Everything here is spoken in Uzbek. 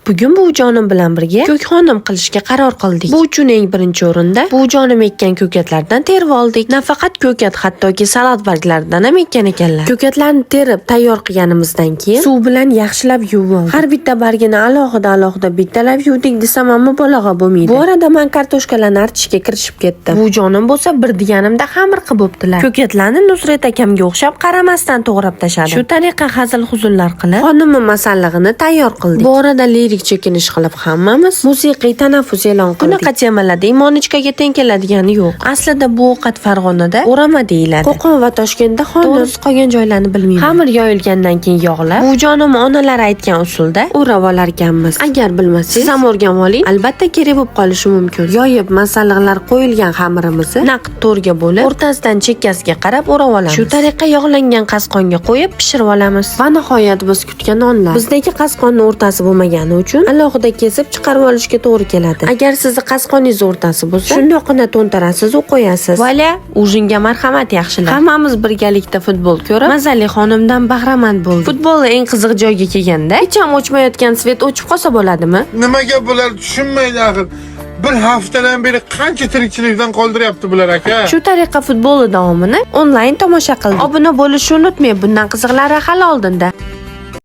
Bugun buvijonim bilan birga ko'kxonim qilishga qaror qildik. Bu uchun eng birinchi o'rinda buvijonim ekkan ko'katlardan terib oldik. Nafaqat ko'kat, hattoki salat barglaridan ham ekkan ekanlar. Ko'katlarni terib tayyor qilganimizdan keyin suv bilan yaxshilab yuvib oldik. Har bitta bargini alohida alohida bittalab yuvdik desam ham mubolag'a bo'lmaydi. Bu orada men kartoshkalarni artishga kirishib ketdim. Buvijonim bo'lsa bir deganimda xamir qilib bo'ptilar. Ko'katlarni Nusrat akamga o'xshab qaramasdan to'g'rab tashladim. Shu tariqa hazil huzullar qilib, xonimni masallig'ini tayyor qildik. Bu orada lirik chekinish qilib hammamiz musiqiy tanaffus e'lon qildik. Bunaqa temalarda Imonichkaga teng keladigani yo'q. Aslida bu ovqat Farg'onada o'rama deyiladi. Qo'qon va Toshkentda xonim. To'g'risi qolgan joylarni bilmayman. Xamir yoyilgandan keyin yog'lab, buvijonim onalar aytgan usulda o'rab olarkanmiz. Agar bilmasangiz, siz ham o'rganib oling. Albatta kerak bo'lib qolishi mumkin. Yoyib masalliqlar qo'yilgan xamirimizni naq to'rga bo'lib, o'rtasidan chekkasiga qarab o'rab olamiz. Shu tariqa yog'langan qasqonga qo'yib pishirib olamiz. Va nihoyat biz kutgan nonlar. Bizdagi qasqonni o'rtasi bo'lmagani uchun alohida kesib chiqarib olishga to'g'ri keladi. Agar sizni qasqoningiz o'rtasi bo'lsa, shundoqqina to'ntarasiz u qo'yasiz. Вуаля, ужин ga marhamat, yaxshilar. Hammamiz birgalikda futbol ko'rib, mazali xonimdan bahramand bo'ldik. Futbolda eng qiziq joyga kelganda, hech ham o'chmayotgan свет o'chib qolsa bo'ladimi? Nimaga bular tushunmaydi axir? Bir haftadan beri qancha tirikchilikdan qoldiryapti bular, aka. Shu tariqa futbol davomini onlayn tomosha qildik. Obuna bo'lishni unutmang, bundan qiziqlari hali oldinda.